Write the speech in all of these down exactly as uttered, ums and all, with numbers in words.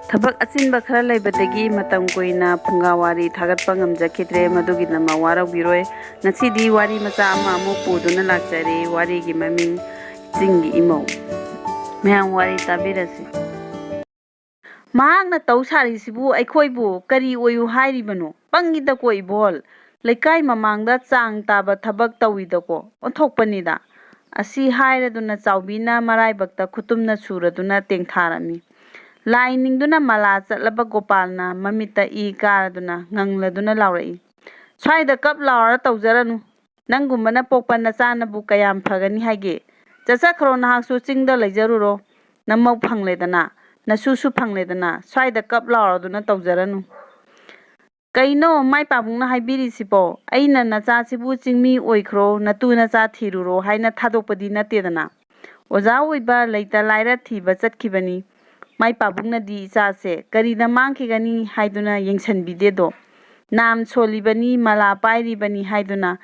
ꯊꯕꯛ ꯑꯆꯤꯟꯕ ꯈꯔ ꯂꯩꯕꯗꯒꯤ ꯃꯇꯝ ꯀꯨꯏꯅ ꯐꯨꯡꯒꯥ ꯋꯥꯔꯤ ꯊꯥꯒꯠꯄ ꯉꯝꯖꯈꯤꯗ꯭ꯔꯦ꯫ ꯃꯗꯨꯒꯤꯗꯃꯛ ꯋꯥꯔꯧꯕꯤꯔꯣꯏ꯫ ꯉꯁꯤꯗꯤ ꯋꯥꯔꯤ ꯃꯆꯥ ꯑꯃ ꯑꯃꯨꯛ ꯄꯨꯗꯨꯅ ꯂꯥꯛꯆꯔꯤ꯫ ꯋꯥꯔꯤꯒꯤ ꯃꯃꯤꯡ ꯆꯤꯡꯒꯤ ꯏꯃꯧ꯫ ꯃꯌꯥꯝ ꯋꯥꯔꯤ ꯇꯥꯕꯤꯔꯁꯤ꯫ ꯃꯍꯥꯛꯅ ꯇꯧ ꯁꯥꯔꯤꯁꯤꯕꯨ ꯑꯩꯈꯣꯏꯕꯨ ꯀꯔꯤ ꯑꯣꯏꯌꯨ ꯍꯥꯏꯔꯤꯕꯅꯣ? ꯄꯪꯉꯤꯗꯀꯣ ꯏꯕꯣꯜ꯫ ꯂꯩꯀꯥꯏ ꯃꯃꯥꯡꯗ ꯆꯥꯡ ꯇꯥꯕ ꯊꯕꯛ ꯇꯧꯏꯗꯀꯣ꯫ ꯑꯣꯟꯊꯣꯛꯄꯅꯤꯗ꯫ ꯑꯁꯤ ꯍꯥꯏꯔꯗꯨꯅ ꯆꯥꯎꯕꯤꯅ ꯃꯔꯥꯏꯕꯛꯇ ꯈꯨꯇꯨꯝꯅ ꯁꯨꯔꯗꯨꯅ ꯇꯦꯡꯊꯥꯔꯝꯃꯤ꯫ ꯂꯥꯏ ꯅꯤꯡꯗꯨꯅ ꯃꯂꯥ ꯆꯠꯂꯕ ꯒꯣꯄꯥꯜꯅ ꯃꯃꯤꯠꯇ ꯏ ꯀꯥꯔꯗꯨꯅ ꯉꯪꯂꯗꯨꯅ ꯂꯥꯎꯔꯛꯏ, "ꯁ꯭ꯋꯥꯏꯗ ꯀꯞ ꯂꯥꯎꯔ ꯇꯧꯖꯔꯅꯨ꯫ ꯅꯪꯒꯨꯝꯕꯅ ꯄꯣꯛꯄ ꯅꯆꯥꯅꯕꯨ ꯀꯌꯥꯝ ꯐꯒꯅꯤ ꯍꯥꯏꯒꯦ? ꯆꯠꯆꯈ꯭ꯔꯣ, ꯅꯍꯥꯛꯁꯨ ꯆꯤꯡꯗ ꯂꯩꯖꯔꯨꯔꯣ꯫ ꯅꯃꯧ ꯐꯪꯂꯦꯗꯅ, ꯅꯁꯨꯁꯨ ꯐꯪꯂꯦꯗꯅ, ꯁ꯭ꯋꯥꯏꯗ ꯀꯞ ꯂꯥꯎꯔꯗꯨꯅ ꯇꯧꯖꯔꯅꯨ"꯫ "ꯀꯩꯅꯣ ꯃꯥꯏ ꯄꯥꯕꯨꯡꯅ ꯍꯥꯏꯕꯤꯔꯤꯁꯤꯕꯣ? ꯑꯩꯅ ꯅꯆꯥꯁꯤꯕꯨ ꯆꯤꯡꯃꯤ ꯑꯣꯏꯈ꯭ꯔꯣ, ꯅꯇꯨ ꯅꯆꯥ ꯊꯤꯔꯨꯔꯣ ꯍꯥꯏꯅ ꯊꯥꯗꯣꯛꯄꯗꯤ ꯅꯠꯇꯦꯗꯅ꯫ ꯑꯣꯖꯥ ꯑꯣꯏꯕ ꯂꯩꯇ ꯂꯥꯏꯔ ꯊꯤꯕ ꯆꯠꯈꯤꯕꯅꯤ꯫ ꯃꯥꯏ ꯄꯥꯕꯨꯡꯅꯗꯤ ꯏꯆꯥꯁꯦ ꯀꯔꯤꯗ ꯃꯥꯡꯈꯤꯒꯅꯤ ꯍꯥꯏꯗꯨꯅ ꯌꯦꯡꯁꯤꯟꯕꯤꯗꯦꯗꯣ꯫ ꯅꯥꯝ ꯁꯣꯜꯂꯤꯕꯅꯤ, ꯃꯂꯥ ꯄꯥꯏꯔꯤꯕꯅꯤ ꯍꯥꯏꯗꯨꯅ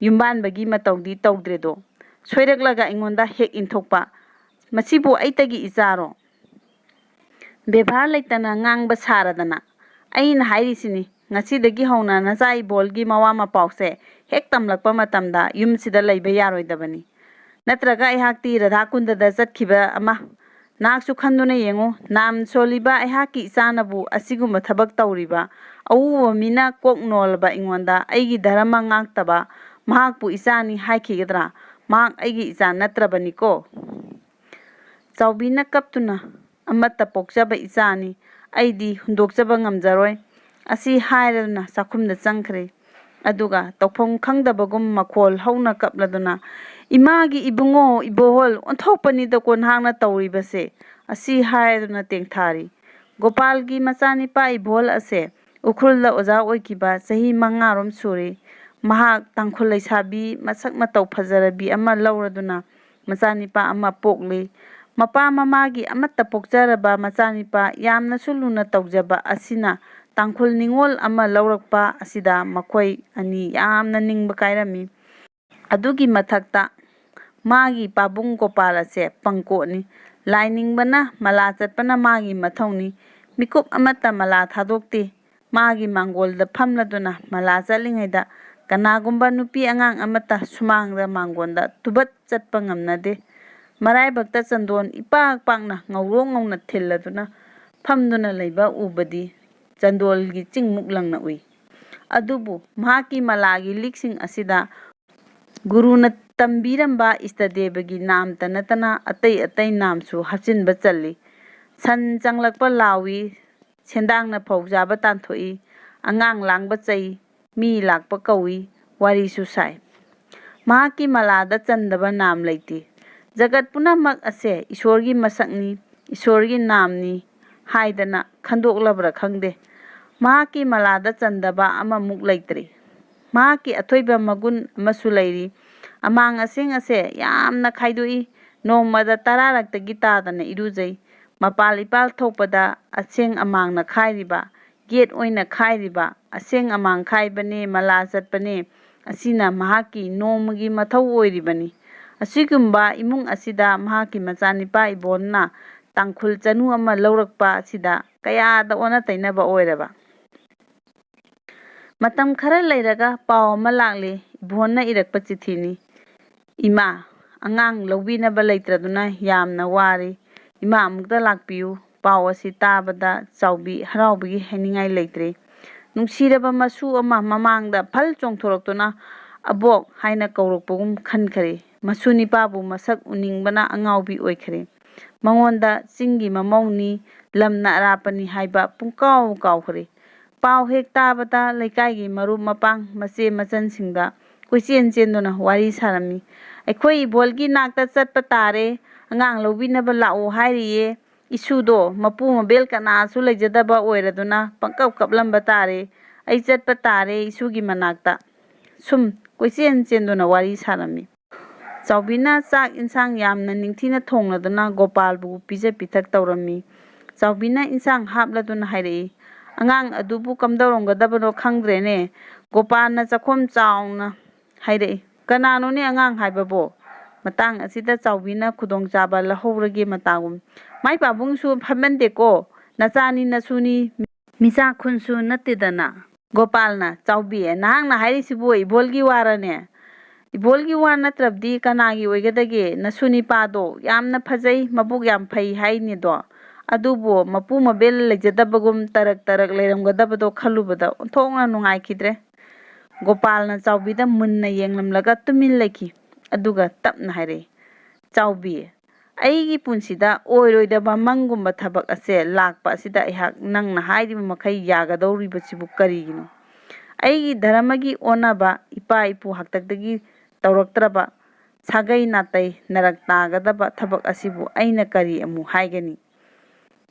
ꯌꯨꯝꯕꯥꯟꯕꯒꯤ ꯃꯇꯧꯗꯤ ꯇꯧꯗ꯭ꯔꯦꯗꯣ꯫ ꯁꯣꯏꯔꯛꯂꯒ ꯑꯩꯉꯣꯟꯗ ꯍꯦꯛ ꯏꯟꯊꯣꯛꯄ꯫ ꯃꯁꯤꯕꯨ ꯑꯩꯇꯒꯤ ꯏꯆꯥꯔꯣ?" ꯕꯦꯕꯥꯔ ꯂꯩꯇꯅ ꯉꯥꯡꯕ ꯁꯥꯔꯗꯅ꯫ "ꯑꯩꯅ ꯍꯥꯏꯔꯤꯁꯤꯅꯤ, ꯉꯁꯤꯗꯒꯤ ꯍꯧꯅ ꯅꯆꯥ ꯏꯕꯣꯜꯒꯤ ꯃꯋꯥ ꯃꯄꯥꯎꯁꯦ ꯍꯦꯛ ꯇꯝꯂꯛꯄ ꯃꯇꯝꯗ ꯌꯨꯝꯁꯤꯗ ꯂꯩꯕ ꯌꯥꯔꯣꯏꯗꯕꯅꯤ꯫ ꯅꯠꯇ꯭ꯔꯒ ꯑꯩꯍꯥꯛꯇꯤ ꯔꯥꯙꯥ ꯀꯨꯟꯗꯗ ꯆꯠꯈꯤꯕ ꯑꯃ꯫ ꯅꯍꯥꯛꯁꯨ ꯈꯟꯗꯨꯅ ꯌꯦꯡꯉꯨ, ꯅꯥꯝ ꯁꯣꯜꯂꯤꯕ ꯑꯩꯍꯥꯛꯀꯤ ꯏꯆꯥꯅꯕꯨ ꯑꯁꯤꯒꯨꯝꯕ ꯊꯕꯛ ꯇꯧꯔꯤꯕ ꯑꯎꯕ ꯃꯤꯅ ꯀꯣꯛ ꯅꯣꯜꯂꯕ ꯑꯩꯉꯣꯟꯗ ꯑꯩꯒꯤ ꯙꯔꯃ ꯉꯥꯛꯇꯕ ꯃꯍꯥꯛꯄꯨ ꯏꯆꯥꯅꯤ ꯍꯥꯏꯈꯤꯒꯗ꯭ꯔꯥ? ꯃꯍꯥꯛ ꯑꯩꯒꯤ ꯏꯆꯥ ꯅꯠꯇ꯭ꯔꯕꯅꯤꯀꯣ꯫ ꯆꯥꯎꯕꯤꯅ ꯀꯞꯇꯨꯅ, "ꯑꯃꯠꯇ ꯄꯣꯛꯆꯕ ꯏꯆꯥꯅꯤ, ꯑꯩꯗꯤ ꯍꯨꯟꯗꯣꯛꯆꯕ ꯉꯝꯖꯔꯣꯏ"꯫ ꯑꯁꯤ ꯍꯥꯏꯔꯗꯨꯅ ꯆꯥꯛꯈꯨꯝꯗ ꯆꯪꯈ꯭ꯔꯦ꯫ ꯑꯗꯨꯒ ꯇꯧꯐꯝ ꯈꯪꯗꯕꯒꯨꯝ ꯃꯈꯣꯜ ꯍꯧꯅ ꯀꯞꯂꯗꯨꯅ, "ꯏꯃꯥꯒꯤ ꯏꯕꯨꯡꯉꯣ, ꯏꯕꯣꯍꯜ, ꯑꯣꯟꯊꯣꯛꯄꯅꯤꯗꯀꯣ ꯅꯍꯥꯛꯅ ꯇꯧꯔꯤꯕꯁꯦ"꯫ ꯑꯁꯤ ꯍꯥꯏꯔꯗꯨꯅ ꯇꯦꯡꯊꯥꯔꯤ꯫ ꯒꯣꯄꯥꯜꯒꯤ ꯃꯆꯥꯅꯤꯄꯥ ꯏꯕꯣꯍꯜ ꯑꯁꯦ ꯎꯈ꯭ꯔꯨꯜꯗ ꯑꯣꯖꯥ ꯑꯣꯏꯈꯤꯕ ꯆꯍꯤ ꯃꯉꯥꯔꯣꯝ ꯁꯨꯔꯦ꯫ ꯃꯍꯥꯛ ꯇꯥꯡꯈꯨꯜ ꯂꯩꯁꯥꯕꯤ ꯃꯁꯛ ꯃꯇꯧ ꯐꯖꯔꯕꯤ ꯑꯃ ꯂꯧꯔꯗꯨꯅ ꯃꯆꯥꯅꯤꯄꯥ ꯑꯃ ꯄꯣꯛꯂꯤ꯫ ꯃꯄꯥ ꯃꯃꯥꯒꯤ ꯑꯃꯠꯇ ꯄꯣꯛꯆꯔꯕ ꯃꯆꯥꯅꯤꯄꯥ ꯌꯥꯝꯅꯁꯨ ꯂꯨꯅ ꯇꯧꯖꯕ ꯑꯁꯤꯅ ꯇꯥꯡꯈꯨꯜ ꯅꯤꯉꯣꯜ ꯑꯃ ꯂꯧꯔꯛꯄ ꯑꯁꯤꯗ ꯃꯈꯣꯏ ꯑꯅꯤ ꯌꯥꯝꯅ ꯅꯤꯡꯕ ꯀꯥꯏꯔꯝꯃꯤ꯫ ꯑꯗꯨꯒꯤ ꯃꯊꯛꯇ ꯃꯥꯒꯤ ꯄꯥꯕꯨꯡ ꯒꯣꯄꯥꯜ ꯑꯁꯦ ꯄꯪꯀꯣꯠꯅꯤ꯫ ꯂꯥꯏ ꯅꯤꯡꯕꯅ, ꯃꯂꯥ ꯆꯠꯄꯅ ꯃꯥꯒꯤ ꯃꯊꯧꯅꯤ꯫ ꯃꯤꯀꯨꯞ ꯑꯃꯠꯇ ꯃꯂꯥ ꯊꯥꯗꯣꯛꯇꯦ꯫ ꯃꯥꯒꯤ ꯃꯥꯡꯒꯣꯜꯗ ꯐꯝꯂꯗꯨꯅ ꯃꯂꯥ ꯆꯠꯂꯤꯉꯩꯗ ꯀꯅꯥꯒꯨꯝꯕ ꯅꯨꯄꯤ ꯑꯉꯥꯡ ꯑꯃꯠꯇ ꯁꯨꯃꯥꯡꯗ ꯃꯥꯡꯒꯣꯟꯗ ꯇꯨꯕꯠ ꯆꯠꯄ ꯉꯝꯅꯗꯦ꯫ ꯃꯔꯥꯏꯕꯛꯇ ꯆꯟꯗꯣꯟ ꯏꯄꯥꯛ ꯄꯥꯛꯅ ꯉꯧꯔꯣꯛ ꯉꯧꯅ ꯊꯤꯜꯂꯗꯨꯅ ꯐꯝꯗꯨꯅ ꯂꯩꯕ ꯎꯕꯗꯤ ꯆꯟꯗꯣꯜꯒꯤ ꯆꯤꯡꯃꯨꯛ ꯂꯪꯅ ꯎꯏ꯫ ꯑꯗꯨꯕꯨ ꯃꯍꯥꯛꯀꯤ ꯃꯂꯥꯒꯤ ꯂꯤꯛꯁꯤꯡ ꯑꯁꯤꯗ ꯒꯨꯔꯨꯅ ꯇꯝꯕꯤꯔꯝꯕ ꯏꯁꯇꯗꯦꯕꯒꯤ ꯅꯥꯝꯇ ꯅꯠꯇꯅ ꯑꯇꯩ ꯑꯇꯩ ꯅꯥꯝꯁꯨ ꯍꯥꯞꯆꯤꯟꯕ ꯆꯜꯂꯤ꯫ ꯁꯟ ꯆꯪꯂꯛꯄ ꯂꯥꯎꯏ, ꯁꯦꯟꯗꯥꯡꯅ ꯐꯧ ꯆꯥꯕ ꯇꯥꯟꯊꯣꯛꯏ, ꯑꯉꯥꯡ ꯂꯥꯡꯕ ꯆꯩ, ꯃꯤ ꯂꯥꯛꯄ ꯀꯧꯏ, ꯋꯥꯔꯤꯁꯨ ꯁꯥꯏ꯫ ꯃꯍꯥꯛꯀꯤ ꯃꯂꯥꯗ ꯆꯟꯗꯕ ꯅꯥꯝ ꯂꯩꯇꯦ꯫ ꯖꯒꯠ ꯄꯨꯝꯅꯃꯛ ꯑꯁꯦ ꯏꯁꯣꯔꯒꯤ ꯃꯁꯛꯅꯤ, ꯏꯁꯣꯔꯒꯤ ꯅꯥꯝꯅꯤ ꯍꯥꯏꯗꯅ ꯈꯟꯗꯣꯛꯂꯕ꯭ꯔꯥ ꯈꯪꯗꯦ, ꯃꯍꯥꯛꯀꯤ ꯃꯂꯥꯗ ꯆꯟꯗꯕ ꯑꯃꯃꯨꯛ ꯂꯩꯇ꯭ꯔꯤ꯫ ꯃꯍꯥꯛꯀꯤ ꯑꯊꯣꯏꯕ ꯃꯒꯨꯟ ꯑꯃꯁꯨ ꯂꯩꯔꯤ꯫ ꯑꯃꯥꯡ ꯑꯁꯦꯡ ꯑꯁꯦ ꯌꯥꯝꯅ ꯈꯥꯏꯗꯣꯛꯏ꯫ ꯅꯣꯡꯃꯗ ꯇꯔꯥꯔꯛꯇꯒꯤ ꯇꯥꯗꯅ ꯏꯔꯨꯖꯩ꯫ ꯃꯄꯥꯜ ꯏꯄꯥꯜ ꯊꯣꯛꯄꯗ ꯑꯁꯦꯡ ꯑꯃꯥꯡꯅ ꯈꯥꯏꯔꯤꯕ, ꯒꯦꯠ ꯑꯣꯏꯅ ꯈꯥꯏꯔꯤꯕ, ꯑꯁꯦꯡ ꯑꯃꯥꯡ ꯈꯥꯏꯕꯅꯦ, ꯃꯂꯥ ꯆꯠꯄꯅꯦ, ꯑꯁꯤꯅ ꯃꯍꯥꯛꯀꯤ ꯅꯣꯡꯃꯒꯤ ꯃꯊꯧ ꯑꯣꯏꯔꯤꯕꯅꯤ꯫ ꯑꯁꯤꯒꯨꯝꯕ ꯏꯃꯨꯡ ꯑꯁꯤꯗ ꯃꯍꯥꯛꯀꯤ ꯃꯆꯥꯅꯤꯄꯥ ꯏꯕꯣꯟꯅ ꯇꯥꯡꯈꯨꯜ ꯆꯅꯨ ꯑꯃ ꯂꯧꯔꯛꯄ ꯑꯁꯤꯗ ꯀꯌꯥꯗ ꯑꯣꯟꯅ ꯇꯩꯅꯕ ꯑꯣꯏꯔꯕ꯫ ꯃꯇꯝ ꯈꯔ ꯂꯩꯔꯒ ꯄꯥꯎ ꯑꯃ ꯂꯥꯛꯂꯦ꯫ ꯏꯕꯣꯟꯅ ꯏꯔꯛꯄ ꯆꯤꯊꯤꯅꯤ꯫ "ꯏꯃꯥ, ꯑꯉꯥꯡ ꯂꯧꯕꯤꯅꯕ ꯂꯩꯇ꯭ꯔꯗꯨꯅ ꯌꯥꯝꯅ ꯋꯥꯔꯤ꯫ ꯏꯃꯥ ꯑꯃꯨꯛꯇ ꯂꯥꯛꯄꯤꯌꯨ꯫" ꯄꯥꯎ ꯑꯁꯤ ꯇꯥꯕꯗ ꯆꯥꯎꯕꯤ ꯍꯔꯥꯎꯕꯒꯤ ꯍꯥꯏꯅꯤꯡꯉꯥꯏ ꯂꯩꯇ꯭ꯔꯦ꯫ ꯅꯨꯡꯁꯤꯔꯕ ꯃꯁꯨ ꯑꯃ ꯃꯃꯥꯡꯗ ꯐꯜ ꯆꯣꯡꯊꯣꯔꯛꯇꯨꯅ "ꯑꯕꯣꯛ" ꯍꯥꯏꯅ ꯀꯧꯔꯛꯄꯒꯨꯝ ꯈꯟꯈꯔꯦ꯫ ꯃꯁꯨ ꯅꯤꯄꯥꯕꯨ ꯃꯁꯛ ꯎꯅꯤꯡꯕꯅ ꯑꯉꯥꯎꯕꯤ ꯑꯣꯏꯈꯔꯦ꯫ ꯃꯉꯣꯟꯗ ꯆꯤꯡꯒꯤ ꯃꯃꯧꯅꯤ, ꯂꯝꯅ ꯑꯔꯥꯞꯄꯅꯤ ꯍꯥꯏꯕ ꯄꯨꯡꯀꯥꯎ ꯀꯥꯎꯈ꯭ꯔꯦ꯫ ꯄꯥꯎ ꯍꯦꯛ ꯇꯥꯕꯗ ꯂꯩꯀꯥꯏꯒꯤ ꯃꯔꯨꯞ ꯃꯄꯥꯡ ꯃꯆꯦ ꯃꯆꯟꯁꯤꯡꯗ ꯀꯣꯏꯆꯦꯟ ꯆꯦꯟꯗꯨꯅ ꯋꯥꯔꯤ ꯁꯥꯔꯝꯃꯤ꯫ "ꯑꯩꯈꯣꯏ ꯏꯕꯣꯜꯒꯤ ꯅꯥꯛꯇ ꯆꯠꯄ ꯇꯥꯔꯦ, ꯑꯉꯥꯡ ꯂꯧꯕꯤꯅꯕ ꯂꯥꯛꯑꯣ ꯍꯥꯏꯔꯤꯌꯦ꯫ ꯏꯁꯨꯗꯣ ꯃꯄꯨ ꯃꯕꯦꯜ ꯀꯅꯥꯁꯨ ꯂꯩꯖꯗꯕ ꯑꯣꯏꯔꯗꯨꯅ ꯄꯪꯀꯞ ꯀꯞꯂꯝꯕ ꯇꯥꯔꯦ꯫ ꯑꯩ ꯆꯠꯄ ꯇꯥꯔꯦ ꯏꯁꯨꯒꯤ ꯃꯅꯥꯛꯇ꯫" ꯁꯨꯝ ꯀꯣꯏꯆꯦꯟ ꯆꯦꯟꯗꯨꯅ ꯋꯥꯔꯤ ꯁꯥꯔꯝꯃꯤ꯫ ꯆꯥꯎꯕꯤꯅ ꯆꯥꯛ ꯏꯟꯁꯥꯡ ꯌꯥꯝꯅ ꯅꯤꯡꯊꯤꯅ ꯊꯣꯡꯂꯗꯨꯅ ꯒꯣꯄꯥꯜꯕꯨ ꯄꯤꯖ ꯄꯤꯊꯛ ꯇꯧꯔꯝꯃꯤ꯫ ꯆꯥꯎꯕꯤꯅ ꯏꯟꯁꯥꯡ ꯍꯥꯞꯂꯗꯨꯅ ꯍꯥꯏꯔꯛꯏ, "ꯑꯉꯥꯡ ꯑꯗꯨꯕꯨ ꯀꯝꯗꯧꯔꯝꯒꯗꯕꯅꯣ ꯈꯪꯗ꯭ꯔꯦꯅꯦ꯫ ꯒꯣꯄꯥꯜꯅ ꯆꯥꯛꯈꯣꯝ ꯆꯥꯎꯅ ꯍꯥꯏꯔꯛꯏ꯫" "ꯀꯅꯥꯅꯣꯅꯦ ꯑꯉꯥꯡ ꯍꯥꯏꯕꯕꯣ?" ꯃꯇꯥꯡ ꯑꯁꯤꯗ ꯆꯥꯎꯕꯤꯅ ꯈꯨꯗꯣꯡꯆꯥꯕ ꯂꯧꯍꯧꯔꯒꯦ ꯃꯇꯥꯒꯨꯝ꯫ "ꯃꯥꯏ ꯄꯥꯕꯨꯡꯁꯨ ꯐꯝꯃꯟꯗꯦꯀꯣ꯫ ꯅꯆꯥꯅꯤ ꯅꯁꯨꯅꯤ, ꯃꯤꯆꯥ ꯈꯨꯟꯁꯨ ꯅꯠꯇꯦꯗꯅ꯫ ꯒꯣꯄꯥꯜꯅ, "ꯆꯥꯎꯕꯤ, ꯅꯍꯥꯛꯅ ꯍꯥꯏꯔꯤꯁꯤꯕꯨ ꯏꯕꯣꯜꯒꯤ ꯋꯥꯔꯅꯦ? ꯏꯕꯣꯜꯒꯤ ꯋꯥ ꯅꯠꯇ꯭ꯔꯕꯗꯤ ꯀꯅꯥꯒꯤ ꯑꯣꯏꯒꯗꯒꯦ? ꯅꯁꯨ ꯅꯤꯄꯥꯗꯣ ꯌꯥꯝꯅ ꯐꯖꯩ, ꯃꯕꯨꯛ ꯌꯥꯝ ꯐꯩ ꯍꯥꯏꯅꯦꯗꯣ꯫ ꯑꯗꯨꯕꯨ ꯃꯄꯨ ꯃꯕꯦꯜ ꯂꯩꯖꯗꯕꯒꯨꯝ ꯇꯔꯛ ꯇꯔꯛ ꯂꯩꯔꯝꯒꯗꯕꯗꯣ ꯈꯜꯂꯨꯕꯗ ꯑꯣꯟꯊꯣꯛꯅ ꯅꯨꯡꯉꯥꯏꯈꯤꯗ꯭ꯔꯦ"꯫ ꯒꯣꯄꯥꯜꯅ ꯆꯥꯎꯕꯤꯗ ꯃꯨꯟꯅ ꯌꯦꯡꯂꯝꯂꯒ ꯇꯨꯃꯤꯟ ꯂꯩꯈꯤ꯫ ꯑꯗꯨꯒ ꯇꯞꯅ ꯍꯥꯏꯔꯛꯏ, "ꯆꯥꯎꯕꯤ, ꯑꯩꯒꯤ ꯄꯨꯟꯁꯤꯗ ꯑꯣꯏꯔꯣꯏꯗꯕ ꯃꯪꯒꯨꯝꯕ ꯊꯕꯛ ꯑꯁꯦ ꯂꯥꯛꯄ ꯑꯁꯤꯗ ꯑꯩꯍꯥꯛ ꯅꯪꯅ ꯍꯥꯏꯔꯤꯕ ꯃꯈꯩ ꯌꯥꯒꯗꯧꯔꯤꯕꯁꯤꯕꯨ ꯀꯔꯤꯒꯤꯅꯣ? ꯑꯩꯒꯤ ꯙꯔꯃꯒꯤ ꯑꯣꯟꯅꯕ, ꯏꯄꯥ ꯏꯄꯨ ꯍꯥꯛꯇꯛꯇꯒꯤ ꯇꯧꯔꯛꯇ꯭ꯔꯕ ꯁꯥꯒꯩ ꯅꯥꯇꯩ ꯅꯔꯛ ꯇꯥꯒꯗꯕ ꯊꯕꯛ ꯑꯁꯤꯕꯨ ꯑꯩꯅ ꯀꯔꯤ ꯑꯃꯨꯛ ꯍꯥꯏꯒꯅꯤ?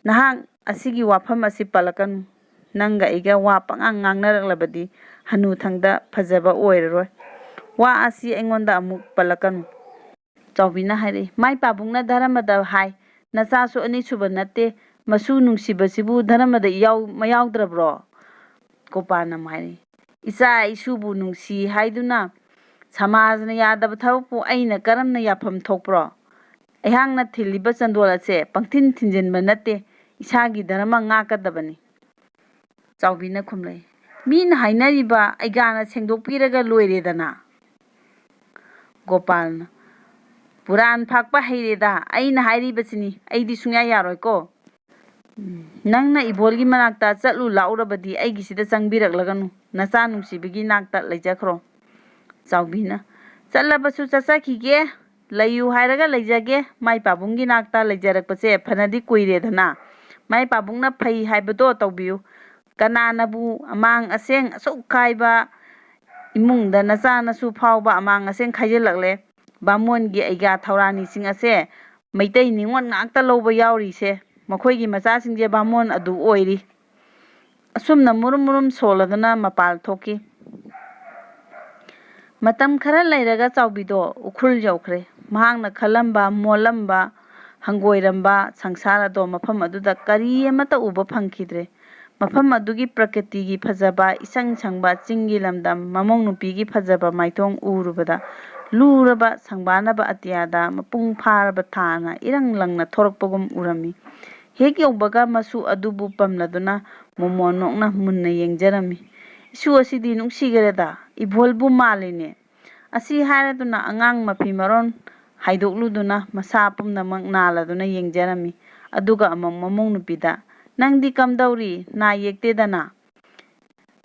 ꯅꯍꯥꯛ ꯑꯁꯤꯒꯤ ꯋꯥꯐꯝ ꯑꯁꯤ ꯄꯜꯂꯛꯀꯅꯨ꯫ ꯅꯪꯒ ꯑꯩꯒ ꯋꯥ ꯄꯉꯥꯡ ꯉꯥꯡꯅꯔꯛꯂꯕꯗꯤ ꯍꯅꯨꯊꯪꯗ ꯐꯖꯕ ꯑꯣꯏꯔꯔꯣꯏ꯫ ꯋꯥ ꯑꯁꯤ ꯑꯩꯉꯣꯟꯗ ꯑꯃꯨꯛ ꯄꯜꯂꯛꯀꯅꯨ"꯫ ꯆꯥꯎꯕꯤꯅ ꯍꯥꯏꯔꯛꯏ, "ꯃꯥꯏ ꯄꯥꯕꯨꯡꯅ ꯙꯔꯃꯗ ꯍꯥꯏ, ꯅꯆꯥꯁꯨ ꯑꯅꯤꯁꯨꯕ ꯅꯠꯇꯦ, ꯃꯁꯨ ꯅꯨꯡꯁꯤꯕꯁꯤꯕꯨ ꯙꯔꯃꯗ ꯏꯌꯥꯎ-, ꯃꯌꯥꯎꯗ꯭ꯔꯕ꯭ꯔꯣ?" ꯒꯣꯄꯥꯜꯅ ꯑꯃꯨꯛ ꯍꯥꯏꯔꯛꯏ, "ꯏꯆꯥ ꯏꯁꯨꯕꯨ ꯅꯨꯡꯁꯤ ꯍꯥꯏꯗꯨꯅ ꯁꯃꯥꯖꯅ ꯌꯥꯗꯕ ꯊꯕꯛꯄꯨ ꯑꯩꯅ ꯀꯔꯝꯅ ꯌꯥꯐꯝ ꯊꯣꯛꯄ꯭ꯔꯣ? ꯑꯩꯍꯥꯛꯅ ꯊꯤꯜꯂꯤꯕ ꯆꯟꯗꯣꯜ ꯑꯁꯦ ꯄꯪꯊꯤꯟ ꯊꯤꯟꯖꯤꯟꯕ ꯅꯠꯇꯦ, ꯏꯁꯥꯒꯤ ꯙꯔꯃ ꯉꯥꯛꯀꯗꯕꯅꯤ"꯫ ꯆꯥꯎꯕꯤꯅ ꯈꯨꯝꯂꯛꯏ, "ꯃꯤꯅ ꯍꯥꯏꯅꯔꯤꯕ ꯑꯩꯒꯥꯅ ꯁꯦꯡꯗꯣꯛꯄꯤꯔꯒ ꯂꯣꯏꯔꯦꯗꯅ"꯫ ꯒꯣꯄꯥꯜꯅ, "ꯄꯨꯔꯥꯟ ꯐꯥꯛꯄ ꯍꯩꯔꯦꯗ, ꯑꯩꯅ ꯍꯥꯏꯔꯤꯕꯁꯤꯅꯤ, ꯑꯩꯗꯤ ꯁꯨꯡꯌꯥ ꯌꯥꯔꯣꯏꯀꯣ꯫ ꯎꯝ, ꯅꯪꯅ ꯏꯕꯣꯜꯒꯤ ꯃꯅꯥꯛꯇ ꯆꯠꯂꯨ ꯂꯥꯛꯎꯔꯕꯗꯤ ꯑꯩꯒꯤꯁꯤꯗ ꯆꯪꯕꯤꯔꯛꯂꯒꯅꯨ, ꯅꯆꯥ ꯅꯨꯡꯁꯤꯕꯒꯤ ꯅꯥꯛꯇ ꯂꯩꯖꯈ꯭ꯔꯣ"꯫ ꯆꯥꯎꯕꯤꯅ, "ꯆꯠꯂꯕꯁꯨ ꯆꯠꯆꯈꯤꯒꯦ, ꯂꯩꯌꯨ ꯍꯥꯏꯔꯒ ꯂꯩꯖꯒꯦ, ꯃꯥꯏ ꯄꯥꯕꯨꯡꯒꯤ ꯅꯥꯛꯇ ꯂꯩꯖꯔꯛꯄꯁꯦ ꯐꯅꯗꯤ ꯀꯨꯏꯔꯦꯗꯅ, ꯃꯥꯏ ꯄꯥꯕꯨꯡꯅ ꯐꯩ ꯍꯥꯏꯕꯗꯣ ꯇꯧꯕꯤꯌꯨ꯫ ꯀꯅꯥꯅꯕꯨ ꯑꯃꯥꯡ ꯑꯁꯦꯡ ꯑꯁꯨꯛ ꯀꯥꯏꯕ ꯏꯃꯨꯡꯗ ꯅꯆꯥ ꯅꯁꯨ ꯐꯥꯎꯕ ꯑꯃꯥꯡ ꯑꯁꯦꯡ ꯈꯥꯏꯖꯤꯜꯂꯛꯂꯦ? ꯕꯥꯃꯣꯟꯒꯤ ꯑꯩꯒꯥ ꯊꯧꯔꯥꯅꯤꯁꯤꯡ ꯑꯁꯦ ꯃꯩꯇꯩ ꯅꯤꯉꯣꯜ ꯉꯥꯛꯇ ꯂꯧꯕ ꯌꯥꯎꯔꯤꯁꯦ, ꯃꯈꯣꯏꯒꯤ ꯃꯆꯥꯁꯤꯡꯁꯦ ꯕꯥꯃꯣꯟ ꯑꯗꯨ ꯑꯣꯏꯔꯤ"꯫ ꯑꯁꯨꯝꯅ ꯃꯨꯔꯨꯝ ꯃꯨꯔꯨꯝ ꯁꯣꯜꯂꯗꯨꯅ ꯃꯄꯥꯜ ꯊꯣꯛꯈꯤ꯫ ꯃꯇꯝ ꯈꯔ ꯂꯩꯔꯒ ꯆꯥꯎꯕꯤꯗꯣ ꯎꯈ꯭ꯔꯨꯜ ꯌꯧꯈ꯭ꯔꯦ꯫ ꯃꯍꯥꯛꯅ ꯈꯜꯂꯝꯕ, ꯃꯣꯜꯂꯝꯕ, ꯍꯪꯒꯣꯏꯔꯝꯕ ꯁꯪꯁꯥꯔ ꯑꯗꯣ ꯃꯐꯝ ꯑꯗꯨꯗ ꯀꯔꯤ ꯑꯃꯠꯇ ꯎꯕ ꯐꯪꯈꯤꯗ꯭ꯔꯦ꯫ ꯃꯐꯝ ꯑꯗꯨꯒꯤ ꯄ꯭ꯔꯀ꯭ꯔꯤꯇꯤꯒꯤ ꯐꯖꯕ, ꯏꯁꯪ ꯁꯪꯕ ꯆꯤꯡꯒꯤ ꯂꯝꯗꯝ, ꯃꯃꯧ ꯅꯨꯄꯤꯒꯤ ꯐꯖꯕ ꯃꯥꯏꯊꯣꯡ ꯎꯔꯨꯕꯗ, ꯂꯨꯔꯕ ꯁꯪꯕꯥꯅꯕ ꯑꯇꯤꯌꯥꯗ ꯃꯄꯨꯡ ꯐꯥꯔꯕ ꯊꯥꯅ ꯏꯔꯪ ꯂꯪꯅ ꯊꯣꯔꯛꯄꯒꯨꯝ ꯎꯔꯝꯃꯤ꯫ ꯍꯦꯛ ꯌꯧꯕꯒ ꯃꯁꯨ ꯑꯗꯨꯕꯨ ꯄꯝꯂꯗꯨꯅ ꯃꯣꯃꯣꯟ ꯅꯣꯛꯅ ꯃꯨꯟꯅ ꯌꯦꯡꯖꯔꯝꯃꯤ꯫ "ꯏꯁꯨ ꯑꯁꯤꯗꯤ ꯅꯨꯡꯁꯤꯈ꯭ꯔꯦꯗ, ꯏꯕꯣꯜꯕꯨ ꯃꯥꯜꯂꯤꯅꯦ"꯫ ꯑꯁꯤ ꯍꯥꯏꯔꯗꯨꯅ ꯑꯉꯥꯡ ꯃꯐꯤ ꯃꯔꯣꯟ ꯍꯥꯏꯗꯣꯛꯂꯨꯗꯨꯅ ꯃꯁꯥ ꯄꯨꯝꯅꯃꯛ ꯅꯥꯜꯂꯗꯨꯅ ꯌꯦꯡꯖꯔꯝꯃꯤ꯫ ꯑꯗꯨꯒ ꯑꯃꯨꯛ ꯃꯃꯧ ꯅꯨꯄꯤꯗ, "ꯅꯪꯗꯤ ꯀꯝꯗꯧꯔꯤ? ꯅꯥ ꯌꯦꯛꯇꯦꯗꯅ?"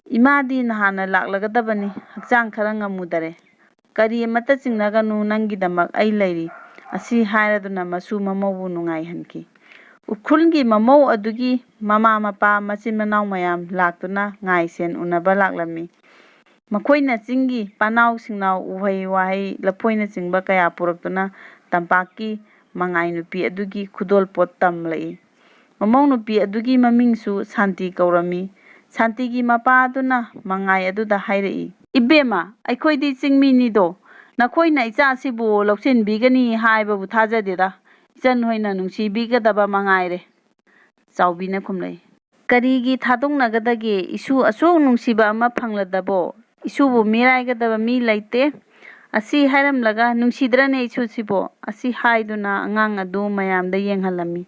"ꯏꯃꯥꯗꯤ ꯅꯍꯥꯟꯅ ꯂꯥꯛꯂꯒꯗꯕꯅꯤ, ꯍꯛꯆꯥꯡ ꯈꯔ ꯉꯝꯃꯨꯗꯔꯦ"꯫ "ꯀꯔꯤ ꯑꯃꯠꯇ ꯆꯤꯡꯅꯒꯅꯨ, ꯅꯪꯒꯤꯗꯃꯛ ꯑꯩ ꯂꯩꯔꯤ"꯫ ꯑꯁꯤ ꯍꯥꯏꯔꯗꯨꯅ ꯃꯁꯨ ꯃꯃꯧꯕꯨ ꯅꯨꯡꯉꯥꯏꯍꯟꯈꯤ꯫ ꯎꯈ꯭ꯔꯨꯜꯒꯤ ꯃꯃꯧ ꯑꯗꯨꯒꯤ ꯃꯃꯥ ꯃꯄꯥ, ꯃꯆꯤꯟ ꯃꯅꯥꯎ ꯃꯌꯥꯝ ꯂꯥꯛꯇꯨꯅ ꯉꯥꯏꯁꯦꯟ ꯎꯅꯕ ꯂꯥꯛꯂꯝꯃꯤ꯫ ꯃꯈꯣꯏꯅ ꯆꯤꯡꯒꯤ ꯄꯥꯅꯥꯎ ꯁꯤꯡꯅꯥꯎ, ꯎꯍꯩ ꯋꯥꯍꯩ, ꯂꯐꯣꯏꯅꯆꯤꯡꯕ ꯀꯌꯥ ꯄꯨꯔꯛꯇꯨꯅ ꯇꯝꯄꯥꯛꯀꯤ ꯃꯉꯥꯏ ꯅꯨꯄꯤ ꯑꯗꯨꯒꯤ ꯈꯨꯗꯣꯜꯄꯣꯠ ꯇꯝꯂꯛꯏ꯫ ꯃꯃꯧ ꯅꯨꯄꯤ ꯑꯗꯨꯒꯤ ꯃꯃꯤꯡꯁꯨ ꯁꯥꯟꯇꯤ ꯀꯧꯔꯝꯃꯤ꯫ ꯁꯥꯟꯇꯤꯒꯤ ꯃꯄꯥ ꯑꯗꯨꯅ ꯃꯉꯥꯏ ꯑꯗꯨꯗ ꯍꯥꯏꯔꯛꯏ, "ꯏꯕꯦꯝꯃ, ꯑꯩꯈꯣꯏꯗꯤ ꯆꯤꯡꯃꯤꯅꯤꯗꯣ, ꯅꯈꯣꯏꯅ ꯏꯆꯥꯁꯤꯕꯨ ꯂꯧꯁꯤꯟꯕꯤꯒꯅꯤ ꯍꯥꯏꯕꯕꯨ ꯊꯥꯖꯗꯦꯗ꯫ ꯏꯆꯟ ꯍꯣꯏꯅ ꯅꯨꯡꯁꯤꯕꯤꯒꯗꯕ ꯃꯉꯥꯏꯔꯦ"꯫ ꯆꯥꯎꯕꯤꯅ ꯈꯨꯝꯂꯛꯏ, "ꯀꯔꯤꯒꯤ ꯊꯥꯗꯣꯛꯅꯒꯗꯒꯦ? ꯏꯁꯨ ꯑꯁꯨꯛ ꯅꯨꯡꯁꯤꯕ ꯑꯃ ꯐꯪꯂꯗꯕꯣ? ꯏꯁꯨꯕꯨ ꯃꯤꯔꯥꯏꯒꯗꯕ ꯃꯤ ꯂꯩꯇꯦ"꯫ ꯑꯁꯤ ꯍꯥꯏꯔꯝꯂꯒ, "ꯅꯨꯡꯁꯤꯗ꯭ꯔꯅꯦ ꯏꯁꯨꯁꯤꯕꯣ?" ꯑꯁꯤ ꯍꯥꯏꯗꯨꯅ ꯑꯉꯥꯡ ꯑꯗꯨ ꯃꯌꯥꯝꯗ ꯌꯦꯡꯍꯜꯂꯝꯃꯤ꯫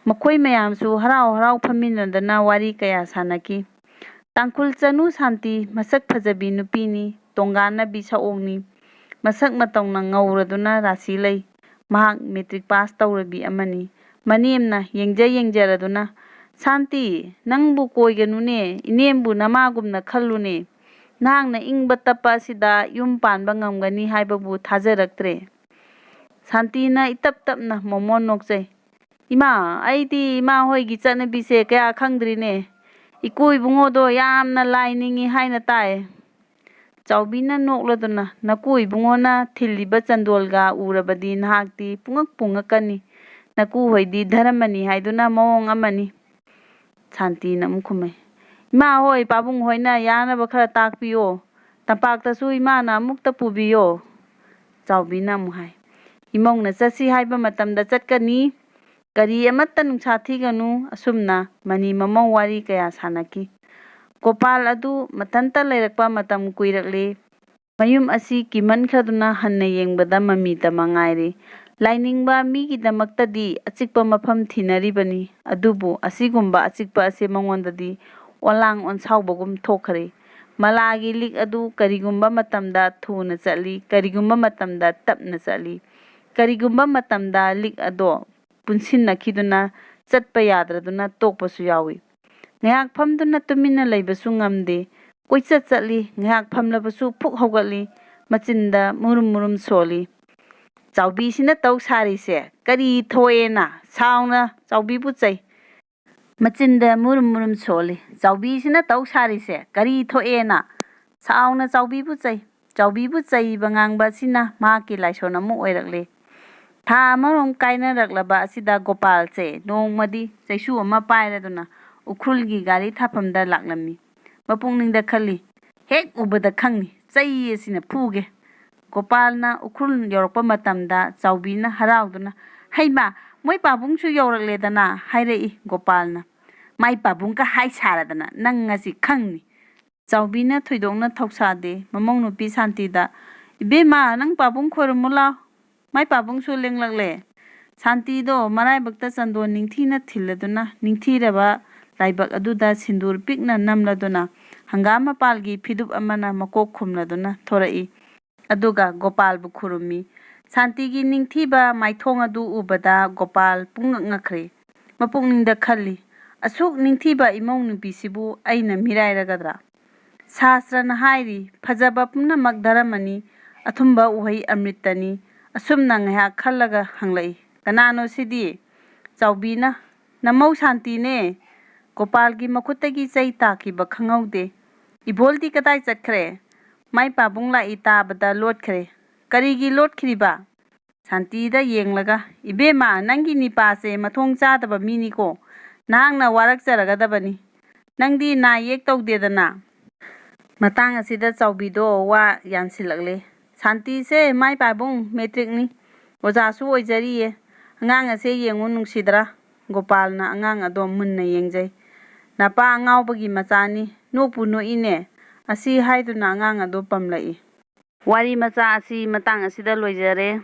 ꯃꯈꯣꯏ ꯃꯌꯥꯝꯁꯨ ꯍꯔꯥꯎ ꯍꯔꯥꯎ ꯐꯝꯃꯤꯟꯅꯗꯅ ꯋꯥꯔꯤ ꯀꯌꯥ ꯁꯥꯟꯅꯈꯤ꯫ ꯇꯥꯡꯈꯨꯜ ꯆꯅꯨ ꯁꯥꯟꯇꯤ ꯃꯁꯛ ꯐꯖꯕꯤ ꯅꯨꯄꯤꯅꯤ, ꯇꯣꯉꯥꯟꯅꯕꯤ ꯁꯛꯑꯣꯡꯅꯤ꯫ ꯃꯁꯛ ꯃꯇꯧꯅ ꯉꯧꯔꯗꯨꯅ ꯔꯥꯁꯤ ꯂꯩ꯫ ꯃꯍꯥꯛ ꯃꯦꯇ꯭ꯔꯤꯛ ꯄꯥꯁ ꯇꯧꯔꯕꯤ ꯑꯃꯅꯤ꯫ ꯃꯅꯦꯝꯅ ꯌꯦꯡꯖ ꯌꯦꯡꯖꯔꯗꯨꯅ, "ꯁꯥꯟꯇꯤ, ꯅꯪꯕꯨ ꯀꯣꯏꯒꯅꯨꯅꯦ, ꯏꯅꯦꯝꯕꯨ ꯅꯃꯥꯒꯨꯝꯅ ꯈꯜꯂꯨꯅꯦ꯫ ꯅꯍꯥꯛꯅ ꯏꯪꯕ ꯇꯞꯄ ꯑꯁꯤꯗ ꯌꯨꯝ ꯄꯥꯟꯕ ꯉꯝꯒꯅꯤ ꯍꯥꯏꯕꯕꯨ ꯊꯥꯖꯔꯛꯇ꯭ꯔꯦ"꯫ ꯁꯥꯟꯇꯤꯅ ꯏꯇꯞ ꯇꯞꯅ ꯃꯣꯃꯣꯟ ꯅꯣꯛꯆꯩ꯫ "ꯏꯃꯥ, ꯑꯩꯗꯤ ꯏꯃꯥ ꯍꯣꯏꯒꯤ ꯆꯠꯅꯕꯤꯁꯦ ꯀꯌꯥ ꯈꯪꯗ꯭ꯔꯤꯅꯦ꯫ ꯏꯀꯨ ꯏꯕꯨꯡꯉꯣꯗꯣ ꯌꯥꯝꯅ ꯂꯥꯏ ꯅꯤꯡꯉꯤ ꯍꯥꯏꯅ ꯇꯥꯏ"꯫ ꯆꯥꯎꯕꯤꯅ ꯅꯣꯛꯂꯗꯨꯅ, "ꯅꯀꯨ ꯏꯕꯨꯡꯉꯣꯅ ꯊꯤꯜꯂꯤꯕ ꯆꯟꯗꯣꯜꯒ ꯎꯔꯕꯗꯤ ꯅꯍꯥꯛꯇꯤ ꯄꯨꯡꯉꯛ ꯄꯨꯡꯉꯛꯀꯅꯤ꯫ ꯅꯀꯨ ꯍꯣꯏꯗꯤ ꯙꯔꯃꯅꯤ" ꯍꯥꯏꯗꯨꯅ ꯃꯑꯣꯡ ꯑꯃꯅꯤ꯫ ꯁꯥꯟꯇꯤꯅ ꯑꯃꯨꯛ ꯈꯨꯝꯃꯦ, "ꯏꯃꯥ ꯍꯣꯏ, ꯄꯥꯕꯨꯡ ꯍꯣꯏꯅ ꯌꯥꯅꯕ ꯈꯔ ꯇꯥꯛꯄꯤꯌꯣ꯫ ꯇꯝꯄꯥꯛꯇꯁꯨ ꯏꯃꯥꯅ ꯑꯃꯨꯛꯇ ꯄꯨꯕꯤꯌꯣ"꯫ ꯆꯥꯎꯕꯤꯅ ꯑꯃꯨꯛ ꯍꯥꯏ, "ꯏꯃꯧꯅ ꯆꯠꯁꯤ ꯍꯥꯏꯕ ꯃꯇꯝꯗ ꯆꯠꯀꯅꯤ꯫ ꯀꯔꯤ ꯑꯃꯠꯇ ꯅꯨꯡꯁꯥ ꯊꯤꯒꯅꯨ"꯫ ꯑꯁꯨꯝꯅ ꯃꯅꯤ ꯃꯃꯧ ꯋꯥꯔꯤ ꯀꯌꯥ ꯁꯥꯟꯅꯈꯤ꯫ ꯒꯣꯄꯥꯜ ꯑꯗꯨ ꯃꯊꯟꯇ ꯂꯩꯔꯛꯄ ꯃꯇꯝ ꯀꯨꯏꯔꯛꯂꯦ꯫ ꯃꯌꯨꯝ ꯑꯁꯤ ꯀꯤꯃꯟꯈ꯭ꯔꯗꯨꯅ ꯍꯟꯅ ꯌꯦꯡꯕꯗ ꯃꯃꯤ ꯇꯃꯛ ꯉꯥꯏꯔꯦ꯫ ꯂꯥꯏꯅꯤꯡꯕ ꯃꯤꯒꯤꯗꯃꯛꯇꯗꯤ ꯑꯆꯤꯛꯄ ꯃꯐꯝ ꯊꯤꯅꯔꯤꯕꯅꯤ, ꯑꯗꯨꯕꯨ ꯑꯁꯤꯒꯨꯝꯕ ꯑꯆꯤꯛꯄ ꯑꯁꯤ ꯃꯉꯣꯟꯗꯗꯤ ꯑꯣꯂꯥꯡ ꯑꯣꯟꯁꯥꯎꯕꯒꯨꯝ ꯊꯣꯛꯈ꯭ꯔꯦ꯫ ꯃꯂꯥꯒꯤ ꯂꯤꯛ ꯑꯗꯨ ꯀꯔꯤꯒꯨꯝꯕ ꯃꯇꯝꯗ ꯊꯨꯅ ꯆꯠꯂꯤ, ꯀꯔꯤꯒꯨꯝꯕ ꯃꯇꯝꯗ ꯇꯞꯅ ꯆꯠꯂꯤ, ꯀꯔꯤꯒꯨꯝꯕ ꯃꯇꯝꯗ ꯂꯤꯛ ꯑꯗꯣ ꯄꯨꯟꯁꯤꯟꯅꯈꯤꯗꯨꯅ ꯆꯠꯄ ꯌꯥꯗ꯭ꯔꯗꯨꯅ ꯇꯣꯛꯄꯁꯨ ꯌꯥꯎꯏ꯫ ꯉꯥꯏꯍꯥꯛ ꯐꯝꯗꯨꯅ ꯇꯨꯃꯤꯟꯅ ꯂꯩꯕꯁꯨ ꯉꯝꯗꯦ꯫ ꯀꯣꯏꯆꯠ ꯆꯠꯂꯤ, ꯉꯥꯏꯍꯥꯛ ꯐꯝꯂꯕꯁꯨ ꯐꯨꯛ ꯍꯧꯒꯠꯂꯤ, ꯃꯆꯤꯟꯗ ꯃꯨꯔꯨꯝ ꯃꯨꯔꯨꯝ ꯁꯣꯜꯂꯤ꯫ "ꯆꯥꯎꯕꯤꯁꯤꯅ ꯇꯧ ꯁꯥꯔꯤꯁꯦ ꯀꯔꯤ ꯊꯣꯛꯑꯦꯅ?" ꯁꯥꯎꯅ ꯆꯥꯎꯕꯤꯕꯨ ꯆꯩ꯫ ꯃꯆꯤꯟꯗ ꯃꯨꯔꯨꯝ ꯃꯨꯔꯨꯝ ꯁꯣꯜꯂꯤ꯫ "ꯆꯥꯎꯕꯤꯁꯤꯅ ꯇꯧ ꯁꯥꯔꯤꯁꯦ ꯀꯔꯤ ꯊꯣꯛꯑꯦꯅ?" ꯁꯥꯎꯅ ꯆꯥꯎꯕꯤꯕꯨ ꯆꯩ꯫ ꯆꯥꯎꯕꯤꯕꯨ ꯆꯩꯕ ꯉꯥꯡꯕ ꯑꯁꯤꯅ ꯃꯍꯥꯛꯀꯤ ꯂꯥꯏꯁꯣꯟ ꯑꯃ ꯑꯣꯏꯔꯛꯂꯦ꯫ ꯊꯥ ꯑꯃꯔꯣꯝ ꯀꯥꯏꯅꯔꯛꯂꯕ ꯑꯁꯤꯗ ꯒꯣꯄꯥꯜꯁꯦ ꯅꯣꯡꯃꯗꯤ ꯆꯩꯁꯨ ꯑꯃ ꯄꯥꯏꯔꯗꯨꯅ ꯎꯈ꯭ꯔꯨꯜꯒꯤ ꯒꯥꯔꯤ ꯊꯥꯐꯝꯗ ꯂꯥꯛꯂꯝꯃꯤ꯫ ꯃꯄꯨꯛꯅꯤꯡꯗ ꯈꯜꯂꯤ, "ꯍꯦꯛ ꯎꯕꯗ ꯈꯪꯅꯤ, ꯆꯩ ꯑꯁꯤꯅ ꯐꯨꯒꯦ"꯫ ꯒꯣꯄꯥꯜꯅ ꯎꯈ꯭ꯔꯨꯜ ꯌꯧꯔꯛꯄ ꯃꯇꯝꯗ ꯆꯥꯎꯕꯤꯅ ꯍꯔꯥꯎꯗꯨꯅ, "ꯍꯩꯃꯥ, ꯃꯣꯏ ꯄꯥꯕꯨꯡꯁꯨ ꯌꯧꯔꯛꯂꯦꯗꯅ" ꯍꯥꯏꯔꯛꯏ꯫ ꯒꯣꯄꯥꯜꯅ, "ꯃꯥꯏ ꯄꯥꯕꯨꯡꯒ ꯍꯥꯏ ꯁꯥꯔꯗꯅ ꯅꯪ ꯉꯁꯤ ꯈꯪꯅꯤ"꯫ ꯆꯥꯎꯕꯤꯅ ꯊꯣꯏꯗꯣꯛꯅ ꯊꯧꯁꯥꯗꯦ꯫ ꯃꯃꯧ ꯅꯨꯄꯤ ꯁꯥꯟꯇꯤꯗ, "ꯏꯕꯦꯝꯃ, ꯅꯪ ꯄꯥꯕꯨꯡ ꯈꯣꯏꯔꯝꯃꯨ ꯂꯥꯎ꯫ ꯃꯥꯏ ꯄꯥꯕꯨꯡꯁꯨ ꯂꯦꯡꯂꯛꯂꯦ"꯫ ꯁꯥꯟꯇꯤꯗꯣ ꯃꯔꯥꯏꯕꯛꯇ ꯆꯟꯗꯣꯟ ꯅꯤꯡꯊꯤꯅ ꯊꯤꯜꯂꯗꯨꯅ ꯅꯤꯡꯊꯤꯔꯕ ꯂꯥꯏꯕꯛ ꯑꯗꯨꯗ ꯁꯤꯟꯗꯨꯔ ꯄꯤꯛꯅ ꯅꯝꯂꯗꯨꯅ ꯍꯪꯒꯥꯝ ꯃꯄꯥꯜꯒꯤ ꯐꯤꯗꯨꯞ ꯑꯃꯅ ꯃꯀꯣꯛ ꯈꯨꯝꯂꯗꯨꯅ ꯊꯣꯔꯛꯏ꯫ ꯑꯗꯨꯒ ꯒꯣꯄꯥꯜꯕꯨ ꯈꯨꯔꯨꯝꯃꯤ꯫ ꯁꯥꯟꯇꯤꯒꯤ ꯅꯤꯡꯊꯤꯕ ꯃꯥꯏꯊꯣꯡ ꯑꯗꯨ ꯎꯕꯗ ꯒꯣꯄꯥꯜ ꯄꯨꯡꯉꯛ ꯉꯛꯈ꯭ꯔꯦ꯫ ꯃꯄꯨꯛꯅꯤꯡꯗ ꯈꯜꯂꯤ, "ꯑꯁꯨꯛ ꯅꯤꯡꯊꯤꯕ ꯏꯃꯧ ꯅꯨꯄꯤꯁꯤꯕꯨ ꯑꯩꯅ ꯃꯤꯔꯥꯏꯔꯒꯗ꯭ꯔꯥ?" ꯁꯥꯁ꯭ꯇꯔꯅ ꯍꯥꯏꯔꯤ, "ꯐꯖꯕ ꯄꯨꯝꯅꯃꯛ ꯙꯔꯃꯅꯤ, ꯑꯊꯨꯝꯕ ꯎꯍꯩ ꯑꯃ꯭ꯔꯤꯇꯅꯤ"꯫ ꯑꯁꯨꯝꯅ ꯉꯥꯏꯍꯥꯛ ꯈꯜꯂꯒ ꯍꯪꯂꯛꯏ, "ꯀꯅꯥꯅꯣ ꯁꯤꯗꯤ?" ꯆꯥꯎꯕꯤꯅ, "ꯅꯃꯧ ꯁꯥꯟꯇꯤꯅꯦ"꯫ ꯒꯣꯄꯥꯜꯒꯤ ꯃꯈꯨꯠꯇꯒꯤ ꯆꯩ ꯇꯥꯈꯤꯕ ꯈꯪꯍꯧꯗꯦ꯫ "ꯏꯕꯣꯜꯗꯤ ꯀꯗꯥꯏ ꯆꯠꯈ꯭ꯔꯦ?" "ꯃꯥꯏ ꯄꯥꯕꯨꯡ ꯂꯥꯛꯏ ꯇꯥꯕꯗ ꯂꯣꯠꯈ꯭ꯔꯦ"꯫ "ꯀꯔꯤꯒꯤ ꯂꯣꯠꯈ꯭ꯔꯤꯕ?" ꯁꯥꯟꯇꯤꯗ ꯌꯦꯡꯂꯒ, "ꯏꯕꯦꯝꯃ, ꯅꯪꯒꯤ ꯅꯤꯄꯥꯁꯦ ꯃꯊꯣꯡ ꯆꯥꯗꯕ ꯃꯤꯅꯤꯀꯣ꯫ ꯅꯍꯥꯛꯅ ꯋꯥꯔꯛꯆꯔꯒꯗꯕꯅꯤ꯫ ꯅꯪꯗꯤ ꯅꯥ ꯌꯦꯛ ꯇꯧꯗꯦꯗꯅ"꯫ ꯃꯇꯥꯡ ꯑꯁꯤꯗ ꯆꯥꯎꯕꯤꯗꯣ ꯋꯥ ꯌꯥꯟꯁꯤꯜꯂꯛꯂꯦ꯫ "ꯁꯥꯟꯇꯤꯁꯦ ꯃꯥꯏ ꯄꯥꯕꯨꯡ ꯃꯦꯇ꯭ꯔꯤꯛꯅꯤ꯫ ꯑꯣꯖꯥꯁꯨ ꯑꯣꯏꯖꯔꯤꯌꯦ꯫ ꯑꯉꯥꯡ ꯑꯁꯦ ꯌꯦꯡꯉꯨ, ꯅꯨꯡꯁꯤꯗ꯭ꯔꯥ?" ꯒꯣꯄꯥꯜꯅ ꯑꯉꯥꯡ ꯑꯗꯣ ꯃꯨꯟꯅ ꯌꯦꯡꯖꯩ꯫ "ꯅꯄꯥ ꯑꯉꯥꯎꯕꯒꯤ ꯃꯆꯥꯅꯤ꯫ ꯅꯣꯛꯄꯨ ꯅꯣꯛꯏꯅꯦ"꯫ ꯑꯁꯤ ꯍꯥꯏꯗꯨꯅ ꯑꯉꯥꯡ ꯑꯗꯣ ꯄꯝꯂꯛꯏ꯫ ꯋꯥꯔꯤ ꯃꯆꯥ ꯑꯁꯤ ꯃꯇꯥꯡ ꯑꯁꯤꯗ ꯂꯣꯏꯖꯔꯦ꯫